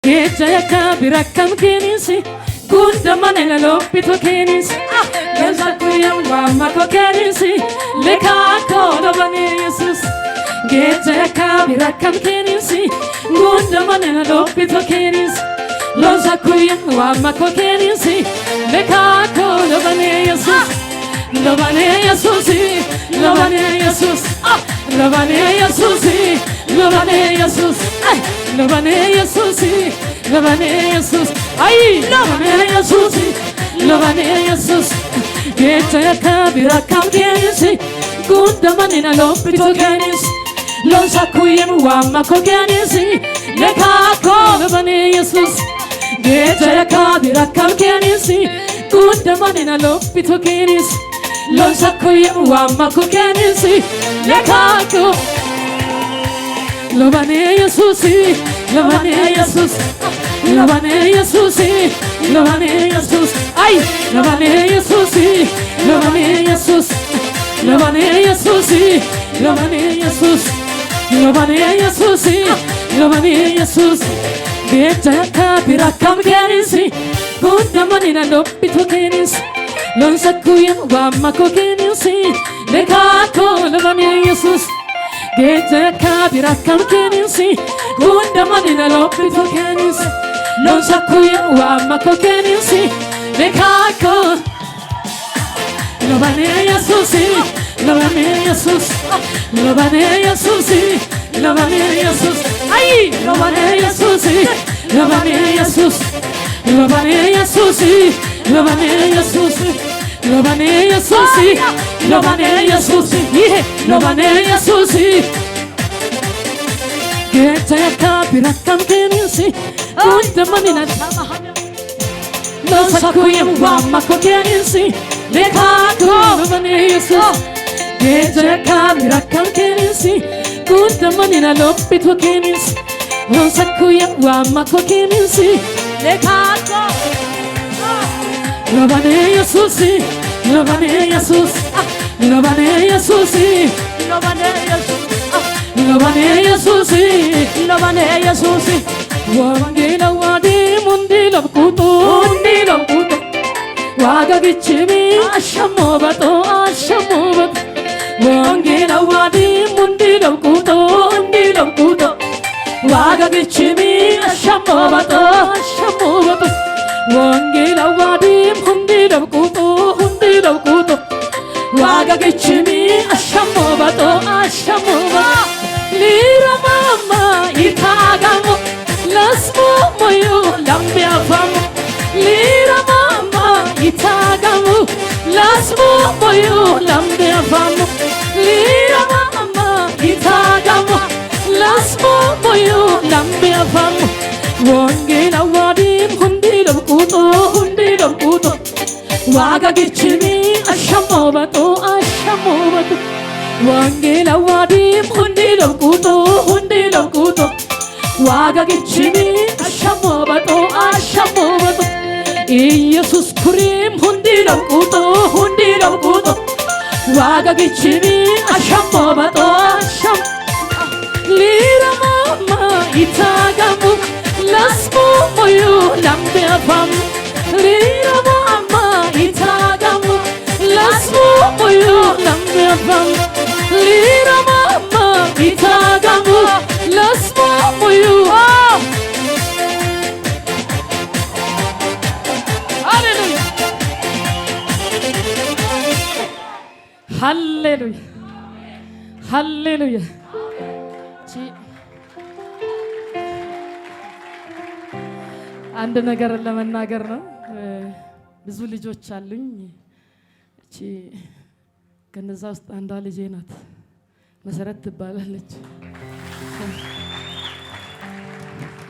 Gecha birakam kenisi gunda manena lopito kenisi ገዛኩየም ዋማኮ kenisi lekaako lobane Yesus gecha birakam kenisi gunda manena lopito kenisi lozakuየም ዋማኮ kenisi lekaako lobane Yesus lobane Yesus lobane Yesus lobane Yesus lobane Yesus lobane Yesus lobane Yesus ay lobane Yesus lobane Yesus gecha birakam kenisi gunda manena lopito kenisi lozakuየም ዋማኮ kenisi lekaako lobane Yesus gecha birakam kenisi gunda manena lopito kenisi lozakuየም ዋማኮ kenisi lekaako lobane Yesus lobane Yesus lobane Yesus lobane Yesus ay lobane Yesus lobane Yesus lobane Yesus lobane Yesus lobane Yesus lobane Yesus gecha birakam kenisi gunda manina lopito kenisi lonsakuyen wamako kenisi lekaako lobane Yesus gecha birakam kenisi gunda manina lopito kenisi lonsakuyen wamako kenisi lekaako lobane Yesus lobane Yesus lobane Yesus lobane Yesus ay lobane Yesus lobane Yesus lobane Yesus lobane Yesus lobane Yesus lobane Yesus ይሄ lobane Yesus gecha birakam kenisi gunda manina losakuyen wamako kenisi lekaako lobane Yesus gecha birakam kenisi gunda manina lopito kenisi losakuyen wamako kenisi lekaako lobane Yesus lobane Yesus lobane Yesus lobane Yesus lobane Yesus lobane Yesus ወንጌላዋዲ ሙንዲ ለብቁጡ እንዲ ለብቁጡ ዋጋ ግችሚ አሸሞ በጦ አሸሞ በጦ ወንጌላዋዲ ሙንዲ ለብቁጡ እንዲ ለብቁጡ ዋጋ ግችሚ አሸሞ በጦ አሸሞ በጦ ወንጌላዋዲ ሁንዲ ለብቁጡ ሁንዲ ለብቁጡ ዋጋ ግችሚ አሸሞ በጦ አሸሞ በጦ ሊረማማ ይታጋሞ ለስሞ ሞዩ ላምቢያፋሙ ሊረማማ ይታጋሙ ለስሞ ሞዩ ላምቢያፋሙ ሊረማማ ይታጋሙ ለስሞ ሞዩ ላምቢያፋሙ ወንጌላዋዲም ሁንዲ ለብቁጦ ሁንዲ ለብቁጦ ዋጋ ግችሚ አሸሞ በጦ አሸሞ በጦ ወንጌላዋዲም ሁንዲ ለብቁጦ ሁንዲ ለብቁጦ ዋጋ ግችሚ አሸሞ በጦ አሸሞ በጦ ኢየሱስ ኩሪም ሁንዲ ለብቁጦ ሁንዲ ለብቁጦ ዋጋ ግችሚ አሸሞ በጦ አሸሞ ሊረማማ ይታጋሙ ለስሞ ሞዩ ላምቢያፋሙ ሊረማማ ይታጋሙ ለስሞ ሞዩ ላምቢያፋሙ ሊረማማ ይታጋሙ ለስሞ ሞዩ ሃሌሉያ ሃሌሉያ ሃሌሉያ። አንድ ነገር ለመናገር ነው። ብዙ ልጆች አሉኝ። እቺ ከነዛ ውስጥ አንዷ ልጄ ናት። መሰረት ትባላለች።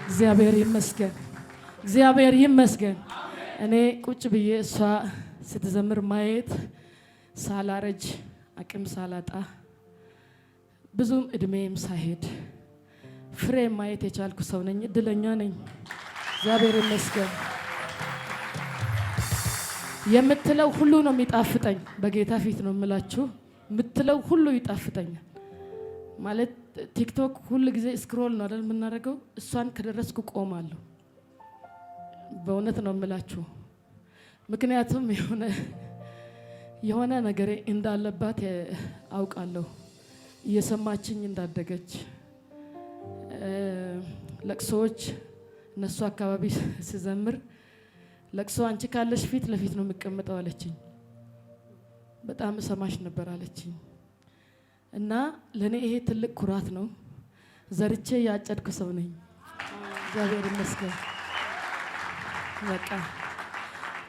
እግዚአብሔር ይመስገን፣ እግዚአብሔር ይመስገን። እኔ ቁጭ ብዬ እሷ ስትዘምር ማየት ሳላረጅ አቅም ሳላጣ ብዙም እድሜም ሳይሄድ ፍሬ ማየት የቻልኩ ሰው ነኝ። እድለኛ ነኝ። እግዚአብሔር ይመስገን። የምትለው ሁሉ ነው የሚጣፍጠኝ። በጌታ ፊት ነው የምላችሁ። የምትለው ሁሉ ይጣፍጠኛል። ማለት ቲክቶክ ሁል ጊዜ scroll ነው አይደል የምናደርገው። እሷን ከደረስኩ ቆማለሁ። በእውነት ነው የምላችሁ። ምክንያቱም የሆነ ነገሬ እንዳለባት አውቃለሁ። እየሰማችኝ እንዳደገች ለቅሶዎች እነሱ አካባቢ ስዘምር ለቅሶ አንቺ ካለሽ ፊት ለፊት ነው የምቀመጠው አለችኝ። በጣም እሰማሽ ነበር አለችኝ። እና ለእኔ ይሄ ትልቅ ኩራት ነው። ዘርቼ ያጨድኩ ሰው ነኝ። እግዚአብሔር ይመስገን። በቃ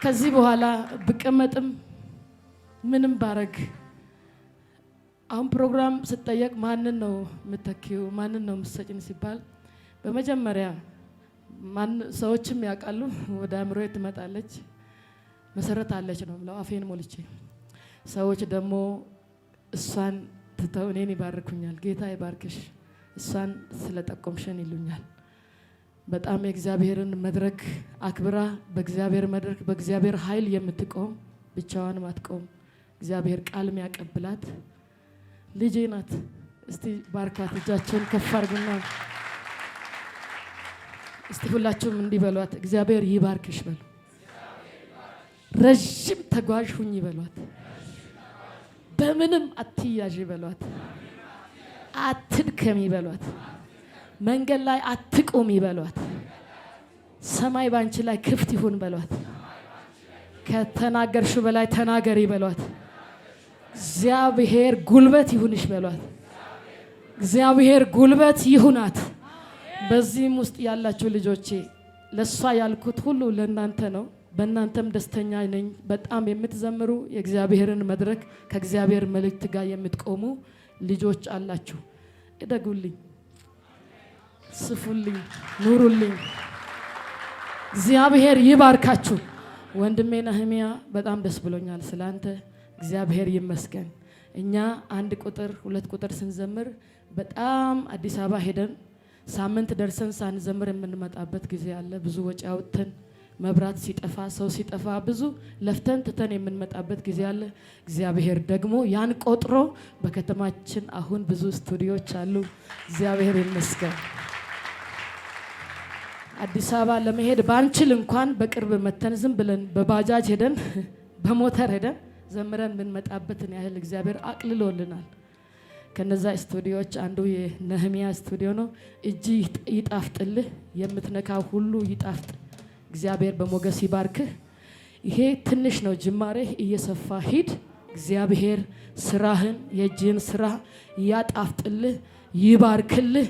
ከዚህ በኋላ ብቀመጥም ምንም ባረግ አሁን ፕሮግራም ስጠየቅ ማንን ነው የምተኪው ማንን ነው የምትሰጭን ሲባል በመጀመሪያ ሰዎችም ያውቃሉ፣ ወደ አእምሮዬ ትመጣለች መሰረት አለች ነው ብለው አፌን ሞልቼ፣ ሰዎች ደግሞ እሷን ትተው እኔን ይባርኩኛል። ጌታ ይባርክሽ እሷን ስለጠቆምሽን ይሉኛል። በጣም የእግዚአብሔርን መድረክ አክብራ በእግዚአብሔር መድረክ በእግዚአብሔር ኃይል የምትቆም ብቻዋን ማትቆም እግዚአብሔር ቃል የሚያቀብላት ልጄ ናት። እስቲ ባርኳት፣ እጃቸውን ከፍ አድርጉና እስቲ ሁላችሁም እንዲህ በሏት፣ እግዚአብሔር ይባርክሽ በሉ። ረዥም ተጓዥ ሁኝ በሏት። በምንም አትያዥ በሏት። አትድከሚ በሏት። መንገድ ላይ አትቁሚ በሏት። ሰማይ ባንቺ ላይ ክፍት ይሁን በሏት። ከተናገርሽው በላይ ተናገሪ በሏት። እግዚአብሔር ጉልበት ይሁንሽ በሏት። እግዚአብሔር ጉልበት ይሁናት። በዚህም ውስጥ ያላችሁ ልጆቼ ለእሷ ያልኩት ሁሉ ለእናንተ ነው። በእናንተም ደስተኛ ነኝ። በጣም የምትዘምሩ የእግዚአብሔርን መድረክ ከእግዚአብሔር መልእክት ጋር የምትቆሙ ልጆች አላችሁ። እደጉልኝ፣ ስፉልኝ፣ ኑሩልኝ። እግዚአብሔር ይባርካችሁ። ወንድሜ ነህሚያ በጣም ደስ ብሎኛል ስላንተ። እግዚአብሔር ይመስገን። እኛ 1 ቁጥር 2 ቁጥር ስንዘምር በጣም አዲስ አበባ ሄደን ሳምንት ደርሰን ሳንዘምር የምንመጣበት ጊዜ አለ። ብዙ ወጪ አውጥተን መብራት ሲጠፋ ሰው ሲጠፋ ብዙ ለፍተን ትተን የምንመጣበት ጊዜ አለ። እግዚአብሔር ደግሞ ያን ቆጥሮ በከተማችን አሁን ብዙ ስቱዲዮች አሉ። እግዚአብሔር ይመስገን። አዲስ አበባ ለመሄድ ባንችል እንኳን በቅርብ መተን ዝም ብለን በባጃጅ ሄደን በሞተር ሄደን ዘምረን የምንመጣበትን ያህል እግዚአብሔር አቅልሎልናል። ከነዛ ስቱዲዮዎች አንዱ የነህሚያ ስቱዲዮ ነው። እጅ ይጣፍጥልህ፣ የምትነካው ሁሉ ይጣፍጥ። እግዚአብሔር በሞገስ ይባርክህ። ይሄ ትንሽ ነው ጅማሬህ፣ እየሰፋ ሂድ። እግዚአብሔር ስራህን የእጅህን ስራ ያጣፍጥልህ፣ ይባርክልህ።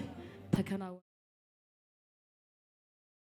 ተከናወን።